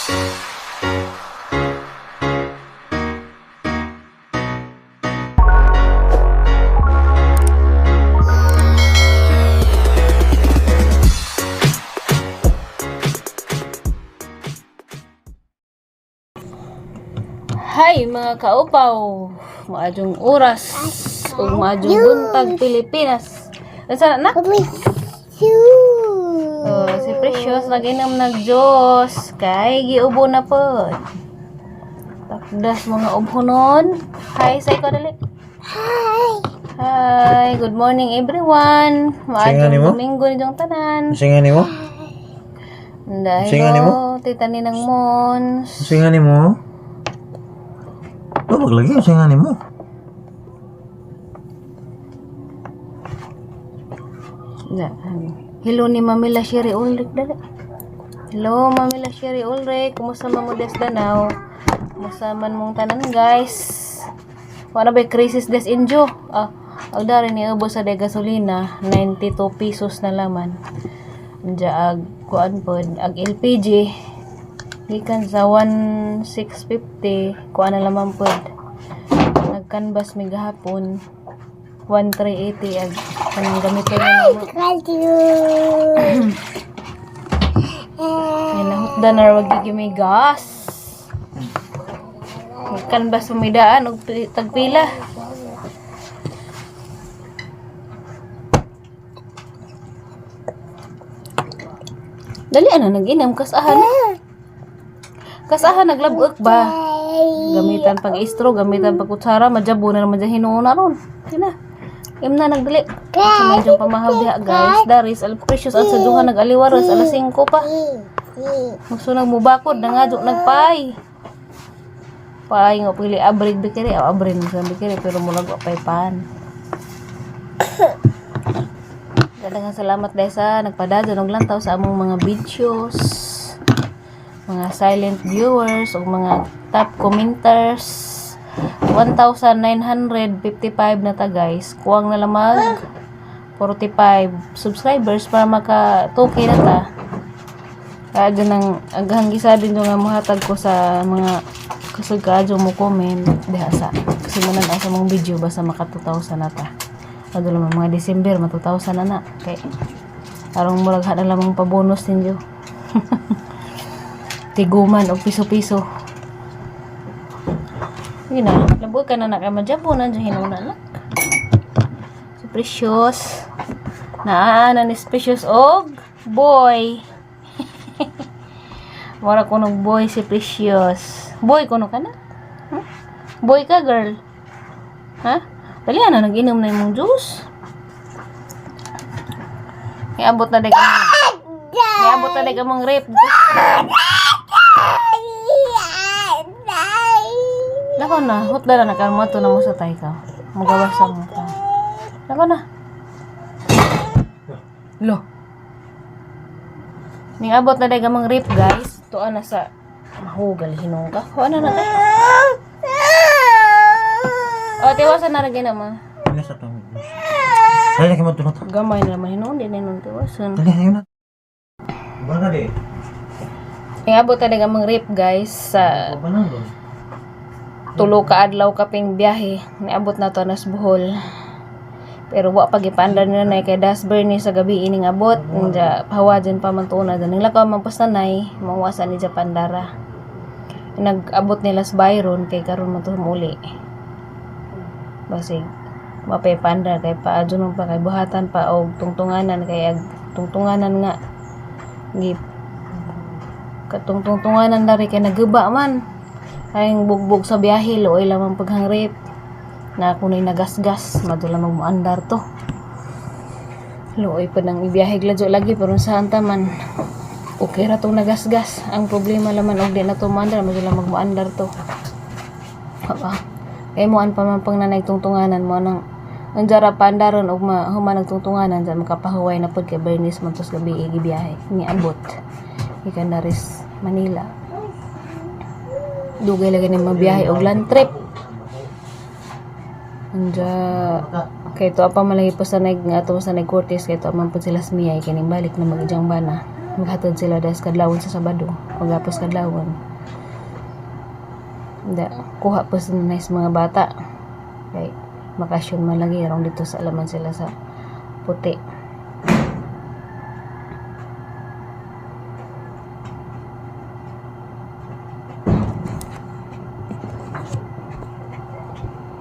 Hi mga kaupaw, maadjong oras ug maadjong buntag, Pilipinas. Unsa na, nak? Oh, si Precious naginom nag Diyos kay giubo na pod. Takdas mga ubhonon. Hi, say ko dali. Hi. Hi, good morning everyone. Singa Maadjong nimo? Domingo ni jong tanan. Singa nimo? Dahil Singa nimo? Tita Ninang Mons. Singa nimo? Oh, maglagi singa nimo. Na, hello ni Mamila Sherry Ulrich dali. Hello Mamila Sherry Ulrich, kumusta man mo des Danao? Kumusta man mong tanan, guys? Wala ba crisis des injo? Ah, agdari ni ubos sa de gasolina, 92 pesos na laman. Diya ag kuan pod, ag LPG gikan sa 1650 kuan na laman pod. Nagkanbas mi gahapon 1380 ag kanang gamiton na namo. Ay, nahutda na wag gigi may gas. Kanbas sumidaan og tagpila. Dali ana nag-inam kasahan. Kasahan naglabok ba? Gamitan pag istro, gamitan pag kutsara, majabo na naman dyan hinuon na ron. Kina. Im na nagdali. Sa medyo pamahaw diha guys. Daris al Precious at sa duha nag-aliwaros alas 5 pa. Magsunag mo bakod na nga nagpay. Pay nga pili abrig bikiri, aw abrin mo sa bikiri pero murag wa pay pan. Daghang salamat dahil sa nagpadadon og lantaw sa among mga videos, mga silent viewers ug mga top commenters. 1,955 na ta guys. Kuwang na lang mag 45 subscribers para maka 2K na ta. Kaya dyan ang aghang gisa din yung nga muhatag ko sa mga kusog kaadyo mo comment diha sa kasi mo na sa mong video basta maka 2,000 na ta. Adto lang mga December ma 2,000 na na kay arong murag na lamang pa-bonus ninyo. Tiguman og piso-piso. Sige na, labo ka na na kay majabo na dyan hinuna na. Si Precious. Naa na ni Precious og boy. Mura ko nog boy si Precious. Boy kuno ka na? Hmm? Boy ka, girl? Ha? Dali na, nag-inom na imong juice. Iabot na dek. Iabot na dek among rape. Dako na, hutda na na mo to na mo sa tay ka. Magawas sa mo ka. Dako na. Lo. Ning abot na dek among rape, guys. Tuan na sa mahugal hinong ka. Kuha na na ta. O, tiwasan na rin mo. Dali sa tawag. Dali kay mo tulot. Gamay na naman hinuon, di na hinuon tiwasan. Dali ayo na. Bana di. Ning abot na dek among rape, guys, sa Bana do. Tulo ka adlaw kaping biyahe, niabot na to nas Bohol. Pero wa pa gipaandar ni nanay kay das Bernie sa gabi ining abot. Nya pahawa dyan pa man tuuna dyan. Lakaw man pas nanay, mawasa ni Japandara. Nag-abot nila sa Byron kay karon man to muli. Basig mapay paandar kay paadyo pa kay buhatan pa og tungtunganan kay ag tungtunganan nga gi katungtungtunganan dari kay naguba man. Ay bugbog sa biyahe, luoy lamang paghangrip. Na ako na'y nagasgas, madula magmuandar to. Luoy pa nang ibiyahe gladyo lagi, pero saan ta man. Okay ra tong nagasgas. Ang problema laman og di na to muandar, madula magmuandar to. Aba. Kay muan pa man pang nanay tungtunganan mo nang ang jara paandaron og ma human nagtungtunganan dyan makapahuway na pud kay Bernice man tos gabi gibiyahe ni abot ikan daris Manila. Dugay lagi ni mabiyahe og land trip. Anja kay to pa man lagi po sa nag nga ato sa nagkurtis kay to man pud sila smiyay kining balik na mag-ijang bana. Maghatod sila das kadlawon sa Sabado o gapos kadlawon. Da, kuha po sa nice mga bata. Kay bakasyon man lagi rong dito sa alaman sila sa puti.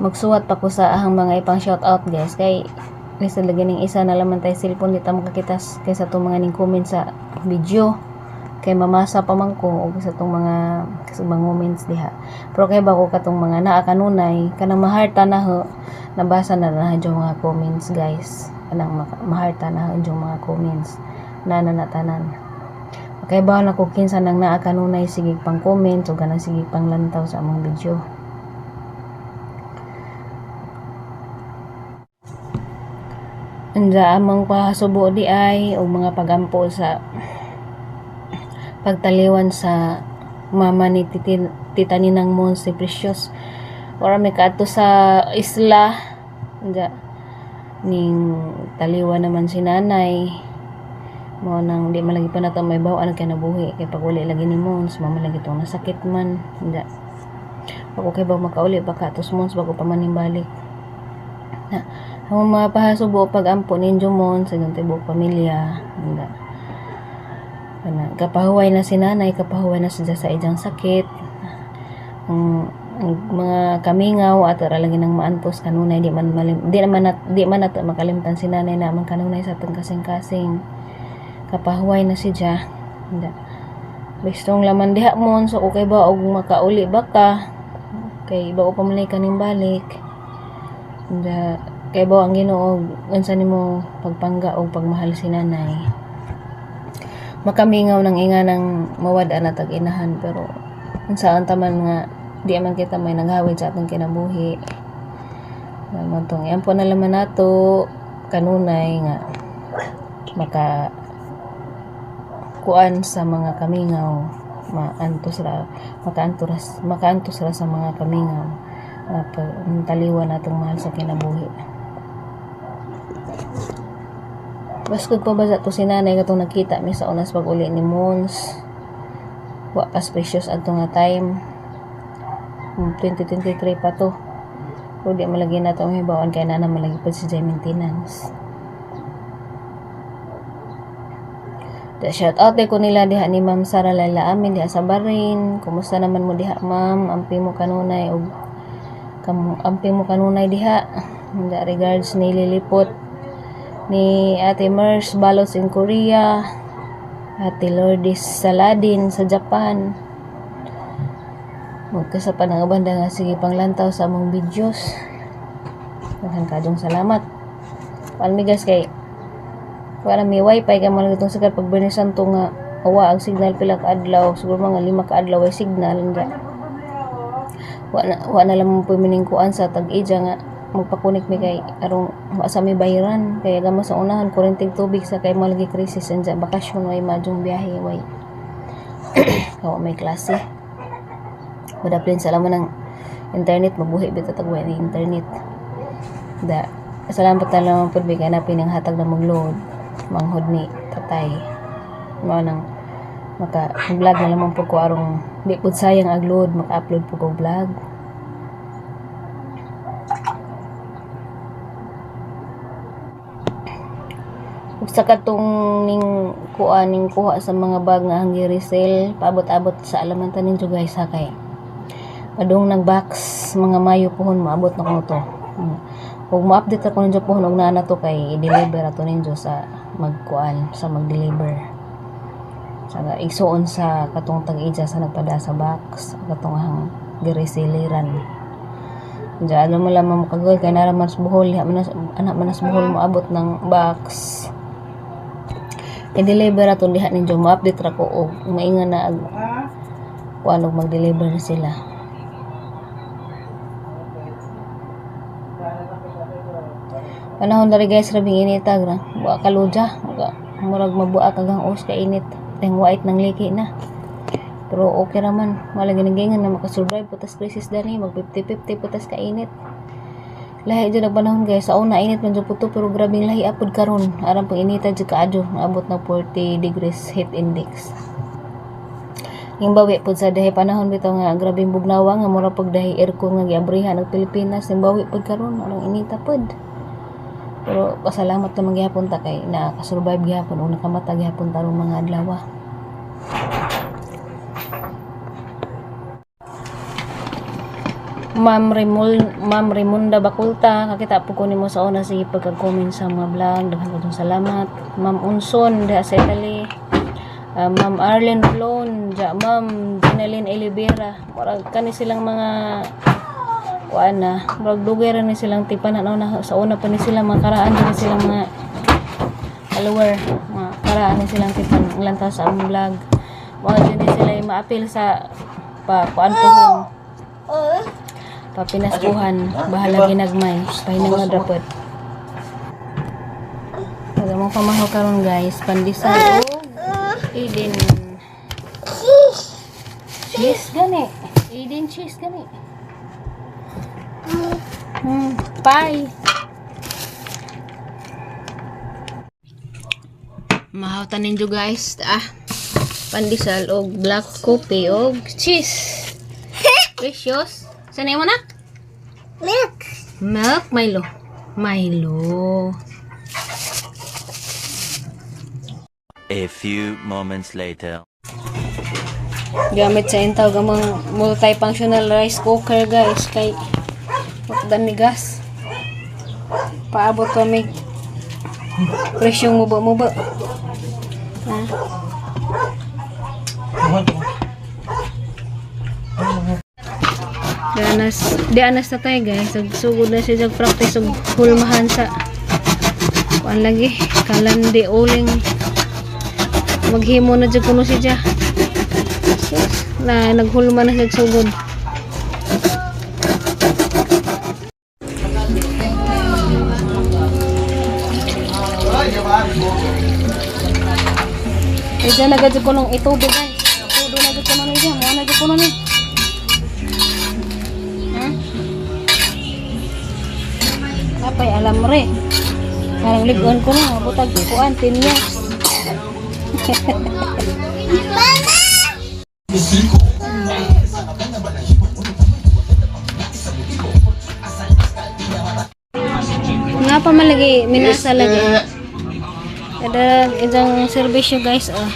Magsuwat pa ko sa ahang mga ipang shout out, guys, kay lisod lagi ning isa na laman tay cellphone, di ta makakitas kay sa atong mga ning comment sa video kay mamasa pa man ko og sa atong mga sa mga comments diha, pero kay bako katong mga naa kanunay kanang maharta na ho, nabasa na na yung mga comments, guys, kanang maharta na ho yung mga comments na na tanan. Kay ba na ko kinsa nang naa kanunay sige pang comment o ganang sige pang lantaw sa among video. Anja among pahasubo di ay og mga pagampo sa pagtaliwan sa mama ni tita Ninang Mons si Precious. Ora may kaadto sa isla. Anja ning taliwan naman si nanay. Mao nang di man lagi pa nato may baw ang kinabuhi kay pag uli lagi ni Mons, mama lagi tong nasakit man. Anja ako kay ba makauli pa ka tos Mons bago pa man balik. Na ang mga pahasubo pag-ampo ninyo Mons sa inyong tibuok pamilya. Anja kana kapahuway na si nanay, kapahuway na siya sa ijang sakit. Ang mga kamingaw ato ra lagi nang maantos kanunay, di man malim, di naman nat, di man nato makalimtan si nanay na man kanunay sa atong kasing-kasing. Kapahuway na si Ja. Anja bestong laman diha mon, so okay ba og makauli ba ka kay bago pa man kaning balik. Anja kay ba ang Ginoo unsa nimo pagpangga og pagmahal si nanay. Makamingaw ng inga ng mawad-an na tag-inahan, pero unsaan ta man nga di man kita may naghawid sa atong kinabuhi. Mao tong iampo na laman nato kanunay nga maka kuan sa mga kamingaw, maantos ra, makaantos makaantos ra sa mga kamingaw taliwan natong mahal sa kinabuhi. Baskog pa ba sa to si nanay katong nakita mi sa unas pag uli ni Mons. Wa pas Precious adto nga time. 2023 pa to. O di malagi na to ang hibawan kay na malagi pa si Jay maintenance. Da shout out ko nila diha ni Ma'am Sara Laila amin diha sa Bahrain. Kumusta naman mo diha, ma'am? Ampi mo kanunay og ampi mo kanunay diha. Da regards ni Lilipot, ni Ate Mers Balos in Korea, Ate Lourdes Saladin sa Japan. Magkasa pa ng banda nga sige panglantaw sa among videos. Daghan kajong salamat. Palmi guys kay wala may wifi kay mga itong sikat pag Santo nga awa ang signal pila ka adlaw, siguro mga 5 ka adlaw ay signal. Nga wa na lang mo kuan sa tag-ija nga magpakunik mi kay arong wa sa mi bayaran kaya gamo sa unahan kuryente tubig sa kay malagi krisis. Anja bakasyon way madyong biyahe way kawa may klase. Madaplin sa laman ng internet, mabuhi bitaw tag way internet. Da salamat na lang pud mi kay napin ang hatag na mag-load manghod ni tatay, mao nang maka vlog na lamang pud ko arong di pud sayang ang load, maka-upload pud ko vlog. Ug sa katong ning kuha ning kuha sa mga bag nga ang gi-resale, paabot-abot sa alaman ninyo guys ha, kay padung nag box mga Mayo puhon maabot na ko to. Ug mo-update ako ninyo puhon og naa na to kay i-deliver ato ninyo sa magkuan sa mag-deliver sa igsuon sa katong tag-ija sa nagpada sa box katong ang gi-resaleran. Diyan ano mo lamang makagol kay nara man sa Bohol, diha man anak man sa Bohol moabot ng box. I-deliver ato diha ninyo, mo-update ra ko og mainga na ag kuan og mag-deliver na sila. Panahon dari guys, rabing init gra. Wa kaludya, murag mabuak agang os ka init. Teng white nang liki na. Pero okay ra man, wala ginagingan na makasurvive putas crisis dani, mag 50-50 putas ka init. Lahi jud ang panahon, guys. Sa una init man jud pud to, pero grabeng lahi apod karon. Aram pang inita jud kaadyo, naabot na 40 degrees heat index. Yung bawi pud sa dahi panahon bitaw nga grabeng bugnawa nga mura pag dahi aircon nga giabrihan ang Pilipinas, yung bawi pud karon arang inita pud. Pero pasalamat naman gihapon ta kay nakasurvive gihapon o nakamata gihapon tarong mga adlaw. Ma'am Remul, Ma'am Raymunda Bakulta, kakita po ko nimo sa una, sige pagka-comment sa mga vlog. Daghan ko salamat. Ma'am Unson diha sa Italy. Ma'am Arlene Plon, ja, Ma'am Jeneline Elibera. Murag kani silang mga kuan na, murag dugay ra ni silang tipan ano na sa una pa ni sila mga karaan ni silang mga follower, mga karaan ni silang tipan ang lantaw sa among vlog. Mao jud ni sila yung maapil sa pa kuan pohon. Papinaskuhan, bahala ginagmay, pahinang dapat. Pag mong pamahaw karon, guys, pandesal og Eden. Cheese gani. Eden cheese gani. Pie. Mahaw ta ninyo, guys. Ah, pandesal og black coffee og cheese. Precious. Saan mo na? Milk. Milk, Milo. Milo. A few moments later. Gamit sa intaw gamang multifunctional rice cooker, guys, kay wakdan ni gas. Paabot kami presyong muba-muba. Ha? Dianas, dianas na tayo, guys. Nagsugod na siya practice og hulmahan sa kuan lagi kalandi uling, maghimo na jud kuno siya na naghulma na siya sugod. Diyan na gadyo ko nung itubo, guys. Tudo na jud ko nung diyan. Mo na jud ko ni. Ha? Napay alam re. Parang ligon ko na. Butag kuan tinya. Nga pa man lagi minasa lagi. Ada isang serbisyo, guys, oh.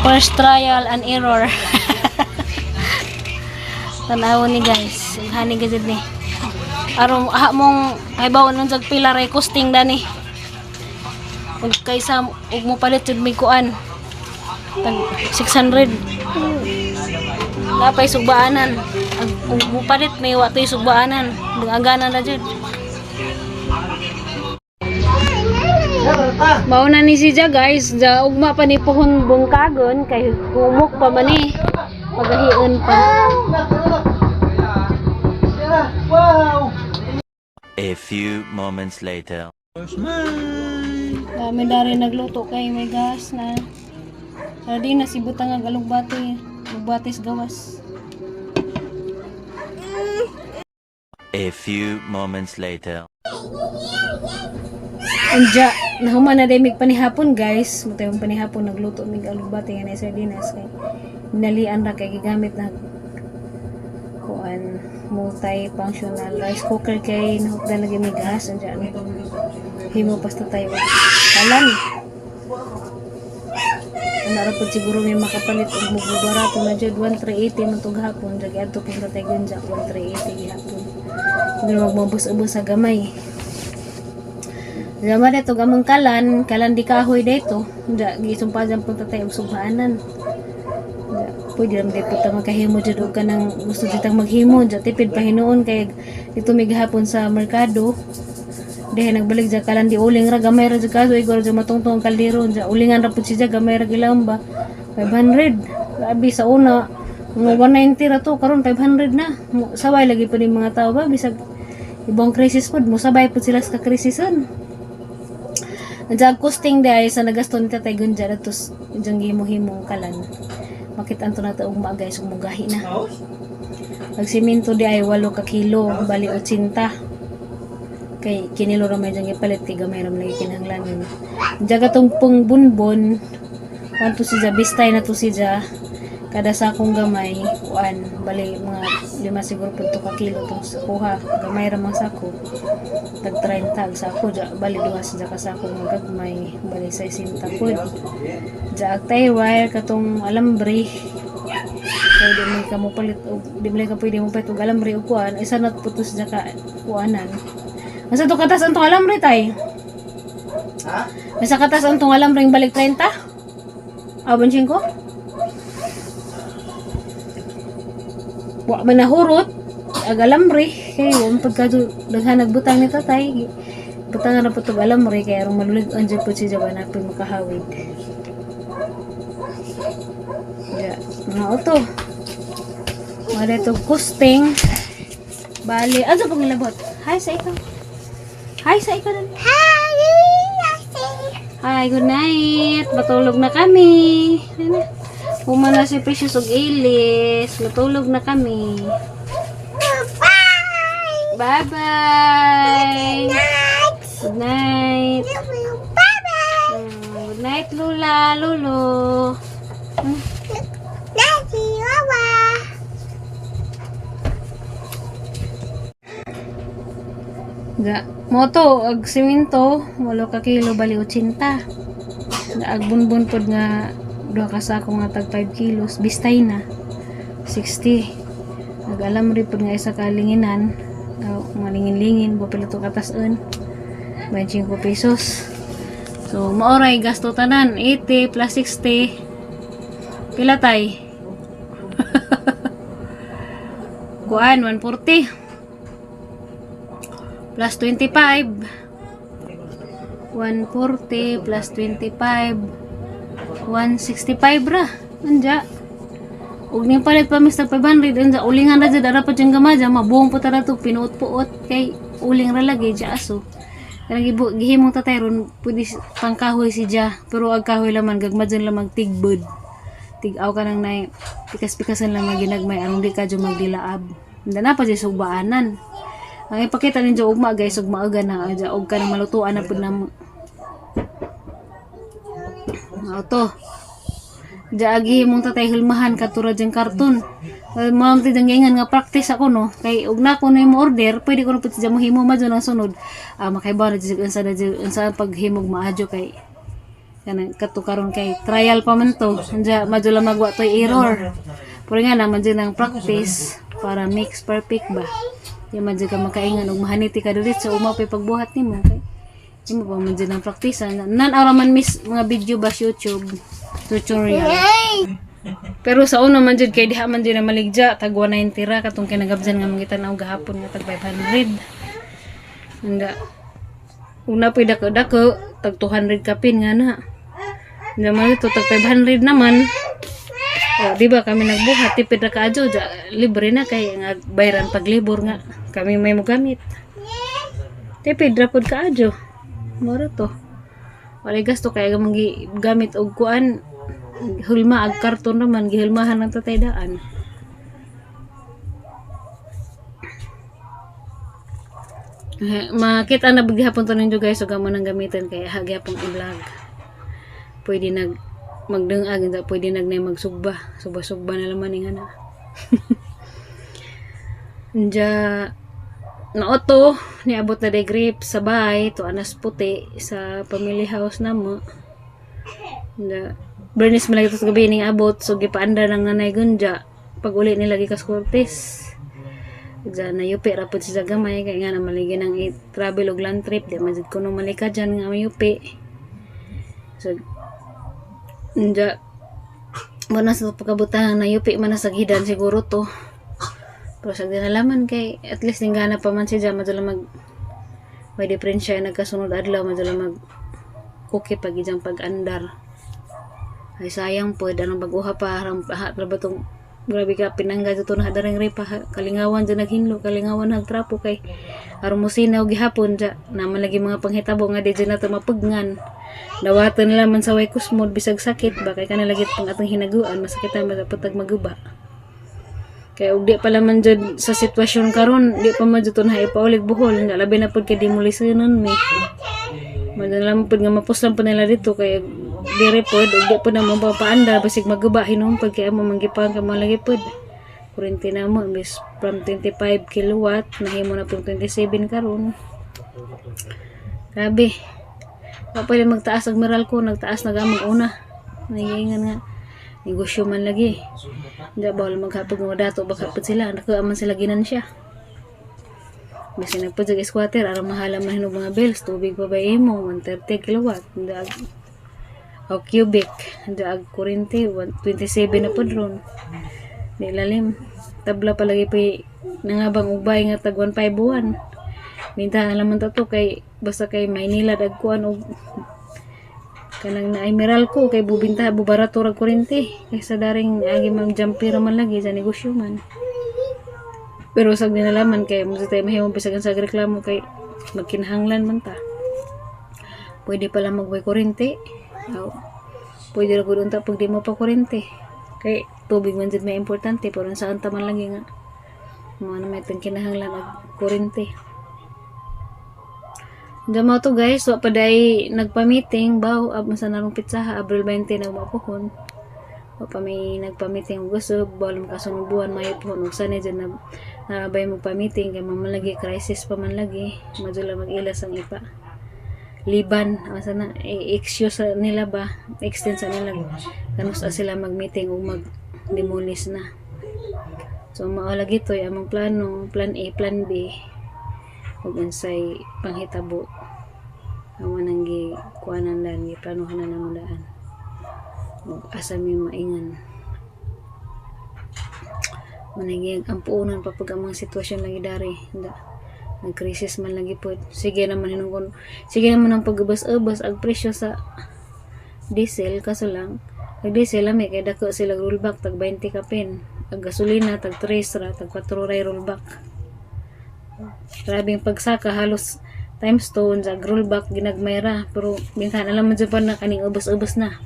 First trial and error. Tanaw ni, guys. Hani gazid ni. Aron aha mong ay bawon nun jag pila ray costing dani. Ug kaysa ug mo palit jud may kuan. Tag 600. Napay sugbaanan. Ag ug mo palit may wa toy sugbaanan. Aganan na jud. Mao na ni siya, guys, ja ugma pa ni pohon bungkagon kay humok pa man ni. Pagahion pa. Wow! A few moments later. Dami na rin nagluto kay may gas na. Ready na si butang ang alugbati, alugbati sa gawas. A few moments later. Unja, nahuman na day mig panihapon, guys. Mutay mong panihapon nagluto mig alugbati nga na sardinas kay nalian ra kay gigamit na kuan multi-functional rice cooker kay nahukdan lagi may gas. Unja ano himo pasta tayo kalan. Ana ra pud siguro may makapalit og mubarato na jud, 1380 man tug hapon jag adto pud tatay gunja, 1380 gihapon. Hindi magmabus-ubos sa gamay. Zama dito gamang kalan, kalan di kahoy dito. Unja gisumpa dyan punta tayo og sugbaanan. Unja, pwede lang dito ta magkahimo jud og kanang gusto ditang maghimo. Unja tipid pa hinuon kay dito may gahapon sa merkado. Dahil nagbalik dyan kalan di uling ra gamay ra jud kaso igor jud matungtong ang kaldero. Unja ulingan ra pud siya, gamay ra gilamba. 500. Grabe, sa una mga 190 ra to, karon 500 na. Sabay lagi pa ni mga tao ba bisag ibang crisis pod, mo sabay pud sila sa krisison. Ang costing dahil sa nagasto ni Tatay Gunja ato diyang gihimo-himong kalan. Makita anto na ta ugma, guys, ug mugahi na. Ag simento di ay 8 ka kilo, bali 80. Kay kinilo ra may diyang gipalit kay gamay ra man lagi kinahanglanon. Diya katong pong bunbon, kuan to siya, bistay na to siya. Kada sakong gamay, kuan, bali mga 5 siguro punto ka kilo tong kuha, gamay ra mang sako. Tag 30 ang sako, ja, bali duha siya ka sako nga gagmay, bali 60 pud. Ja ag tie wire katong alambre, kay di man ka mo palit og di man ka pwede mo palit og alambre og kuan, isa na po to siya ka kuanan. Asa to katas ang tong alambre, tay? Ha? Asa katas ang tong alambre balik 30? Ah, 25? Wa man nahurot ag alambre kay wa man pagkado daghan nagbutang ni tatay. Butangan na po tog alambre kay aron malulig-on jud po siya ba na makahawid. Ja, mga auto. Mga dito kusting. Bali, ano pong ilabot? Hi sa ikaw. Hi sa ikaw. Dali. Hi, good night. Matulog na kami. Ano? Humana si Precious ug Ilis. Matulog na kami. Bye-bye. Good night. Good night, Lula, Lolo. Ga, moto ag siminto, 8 ka kilo bali 80. Ga ag bunbun pod nga duha ka sako nga tag 5 kilos, bistay na 60. Ag alam rin pod nga isa ka linginan, malingin-lingin, bo pila to katason. 25 pesos. So, maoray gasto tanan, 80 plus 60. Pila tay? Kuan, 140. Plus 25. 140 plus 25. 165 ra. Anja. Ug ning palit pa Mr. 500 anja ulingan ra jud ara pa jud gamaja mabuong pa tara to pinuot-puot kay uling ra lagi ja aso. Kanang gihimong tatay ron pwede pangkahoy si ja pero ag kahoy laman gagma jud lamang tigbod. Tig-aw ka nang nay pikas-pikasan lang maginagmay aron di ka jud magdilaab. Anda na pa jud sugbaanan. Ang ipakita ninyo ugma guys, ugma na ja og kanang malutuan na pud namo. Mao to. Diya mong tatay hulmahan katura diyang karton. Mao ti diyang giingan nga practice ako no. Kay og na ko na mo order, pwede ko na pud siya mohimo ma ang sunod. Ah, makaibaw na jud unsa na jud unsa ang paghimog maadyo kay kanang kato karon kay trial pa man to. Anja madyo lang magwa toy error. Pero nga naman jud ang practice para mix perfect ba. Di man jud ka makaingan og mahaniti ka diretso uma pay pagbuhat nimo kay imo pa man jud ang practice. Nan ara man miss mga video ba sa YouTube tutorial. Pero sa una man jud kay diha man jud na maligja tag 190 ra katong kinagabjan nga mangitan-aw gahapon nga tag 500. Anda una pay dako-dako tag 200 kapin nga na. Anda man ito tag 500 naman. O, di ba kami nagbuhat tipid ra kaadyo ja, libre na kay nga bayran paglibor nga kami may mogamit. Tipid ra pud kaadyo. Mora to. Walay gasto kay gamang gamit og kuan hulma ag karton naman gihulmahan ng tatay daan. Eh, makita na gihapon to ninyo guys ug amo nang gamitin kay hagyapon i-vlog. Pwede nag magdungag hindi pwede nag na magsugba. Sugba-sugba na laman ni nga na. Anja naoto niabot na day grape sa bahay to anas puti sa family house namo. Anja Bernice man lagi to sa gabi ning abot so gipaandar ng nanay gunja pag uli nila gikas Cortez. Diyan na yupi ra pud siya gamay kay nga na maligi nang i-travel og land trip di man jud kuno malika dyan nga mayupi. So anja mo na sa pagkabutangan na yupi man na sa gidan siguro to. Pero sa dinalaman kay at least ninggana pa man siya madula mag may diferensya nagkasunod adlaw madula mag okay pag ijang pag-andar. Ay sayang po, anong baguha pa, harang ha, ba tong grabe ka pinangga dito na hadaring repa kalingawan dyan naghinlo, kalingawan nagtrapo kay aron mo sinaw gihapon dya naman lagi mga panghitabo nga di dyan nato mapugnan. Dawatan nila man sa way kusmod bisag sakit ba kay kana lagi pang atong hinaguan masakitan ba patag maguba. Kaya og di pala man jud sa sitwasyon karon, di pa man jud to na ipaulig Bohol, na labi na pud kay demolitionon mi. Madala man pud nga mapuslan pa nila dito kay dire pod og di pod na mapapaanda basig maguba hinuon pud kay amo man gipahan ka mga lagi pod. Kurente na mo imbes from 25 kilowatt nahimo na pong 27 karon. Grabe. Wa pwede magtaas ang Meralco, nagtaas na gamang una. Nagiingan nga negosyo man lagi. Hindi bawal maghapog nga dato baka pud sila nakuha man sila ginansya. Bisan nagpud sa squatter aron mahala man hinog mga bills, tubig pa ba imo 130 kilowatt, daag o cubic, daag kurente 127 na pud ron. Di lalim. Tabla palagi pa nangabang ubay nga tag 151. Bintahan na naman ta to kay basta kay Maynila dagkuan og kanang naay Meralco kay bubinta bubarato rag kurente kaysa daring agi mang jumper man lagi sa negosyo man. Pero sa dinalaman kay mo tayo mahimo bisagan sa reklamo kay magkinahanglan man ta. Pwede pala magway kurente. Aw, pwede ra gud unta pag di mo pa kurente. Kay tubig man jud may importante pero saan ta man lagi nga mo na may tang kinahanglan og kurente. Diyan mo to guys, wa pa day nagpa-meeting baw ab sa narong pitsaha Abril 20 na mapuhon. Wa pa may nagpa-meeting og gusto bawal makasunod buwan mayo po og sanay dyan na naabay magpa-meeting kay man lagi crisis pa man lagi madula mag-ilas ang ipa liban asa na i-excuse sa nila ba extend sa nila kanus sila mag-meeting ug mag demolish na. So mao lagi to among plano, plan A, plan B ug unsay panghitabo amo nang gi kuanan daan gi planuhan na namo daan ug asa mi maingan managi ang puonan pa pag among sitwasyon lagi dari da nag-crisis man lagi pod. Sige naman hinungkon, sige naman ang pagubas-ubas ang presyo sa diesel, kaso lang ag diesel lami kay dako sila rollback tag 20 kapin. Ang gasolina tag 3 ra, tag 4 ra rollback. Grabe ang pagsaka, halos times 2 sa rollback, ginagmay ra, pero bintahan na lang man jud pa na kaning ubos-ubos na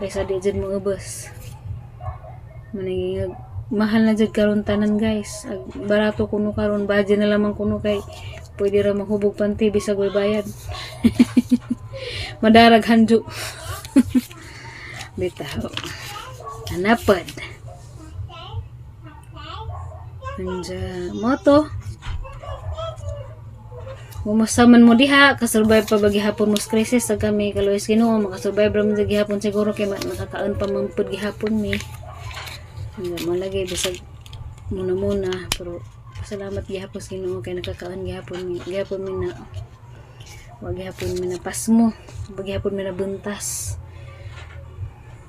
kaysa di jud mo ubos. Managing mahal na jud karon tanan guys. Ag barato kuno karon, budget na lamang kuno kay pwede ra maghubog panty bisag way bayad. Madarag hanjo. Bitaw. Hanapad. Anja moto. Kumusta man mo diha, kasurvive pa ba gihapon mo sa crisis sa kami kaluoy Ginoo, makasurvive ra man sa gihapon siguro kay nakakaon pa man pud gihapon mi. Hindi mo lagi bisag muna muna pero pasalamat gihapon sa Ginoo kay nakakaon gihapon mi. Gihapon mi na wa gihapon mi na pasmo, wa gihapon mi na buntas.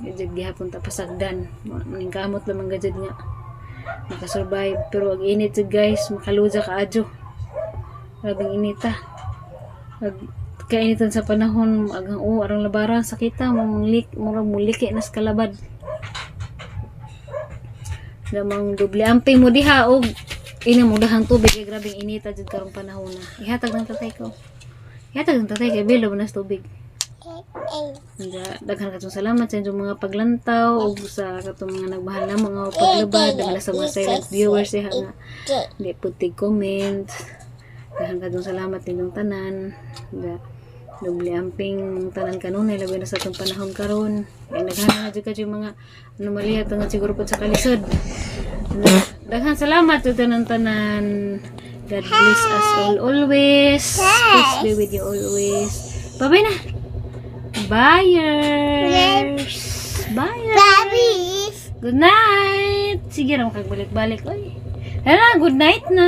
Gajud gihapon ta pasagdan. Ning kamot lamang gajud nga makasurvive pero ang init jud guys, makaluja ka adyo. Grabing inita. Ag kainitan sa panahon agang o arang labaran sakita mo manglik murag muliki nas kalabad. Lamang doble amping mo diha og ina mo dahang tubig kay grabing inita jud karong panahon na. Ihatag ng tatay ko. Ihatag ng tatay kay bilo nas tubig. Anja, daghan katong salamat sa inyong mga paglantaw ug sa katong mga nagmahal na mga paglabad, daghan sa mga silent viewers diha nga di pud tig comment. Daghan katong salamat ninyong tanan. Anja, doble amping mong tanan kanunay labi na sa atong panahon karon. Kay naghan na jud kadyo mga anomalya tungod siguro pud sa kalisod. Anja, daghan salamat sa tanan-tanan. God bless us all always. Peace be with you always. Bye-bye na. Buyers! Buyers! Good night! Sige na, makagbalik-balik. Oy. Hala, good night na!